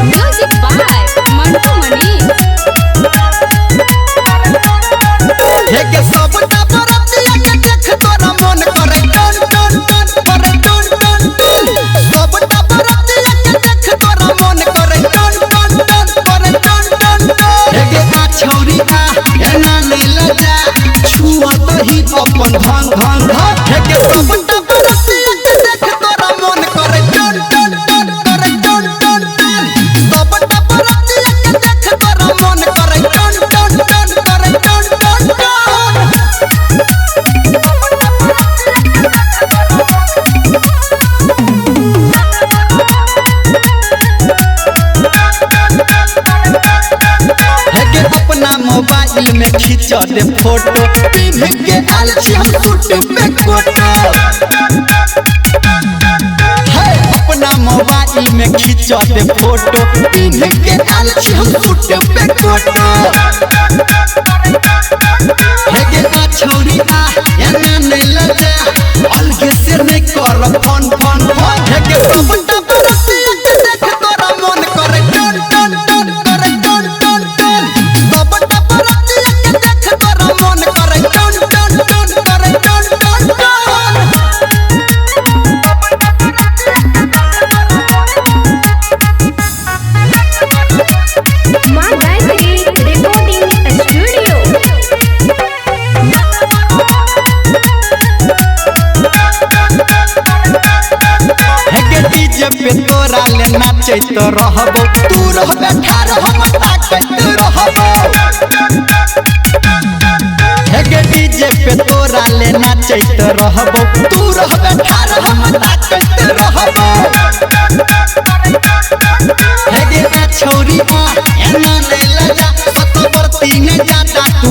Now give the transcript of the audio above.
Music by Mantu Mani. हे के सबटा बरतिया के देख तोरा मन करे टन टन टन करे टन टन टन। सबटा बरतिया के देख तोरा मन करे टन टन टन करे टन टन टन। हे के आ छौरी आ एना नै लजा छुआ तही अपन धन धन धन। हे के सबटा बरतिया के देख तोरा मन करे टन टन टन करे टन टन टन। सबटा बरतिया के देख तोरा मन करे टन टन टन करे टन टन टन। हे के अपना मोबाइल में खींच दे फोटो, पिन्ह के आयल छी हम सूट पे कोटो। हे अपना मोबाइल में खींच दे फोटो, पिन्ह के आयल छी हम सूट पे कोटो। हे के आ छौरी आ एना नै लजा, अलगे से नै कर फोन फोन फोन। हे के सबटा बरतिया के देख तोरा मन करे टन टन टन करे टन टन टन। सबटा बरतिया के देख तोरा मन करे टन टन टन करे टन टन टन। माँ गायत्री रिकॉर्डिंग स्टूडियो। हे के डीजे पे तोरा ले नाचैत रहबो, तू रहबे ठार हम ताकैत रहबो। हे के डीजे पे तोरा ले नाचैत रहबो, तू रहबे ठार हम ताकैत रहबो। हे के आ छौरी आ एना नै लजा, सतबरती नै जादा तू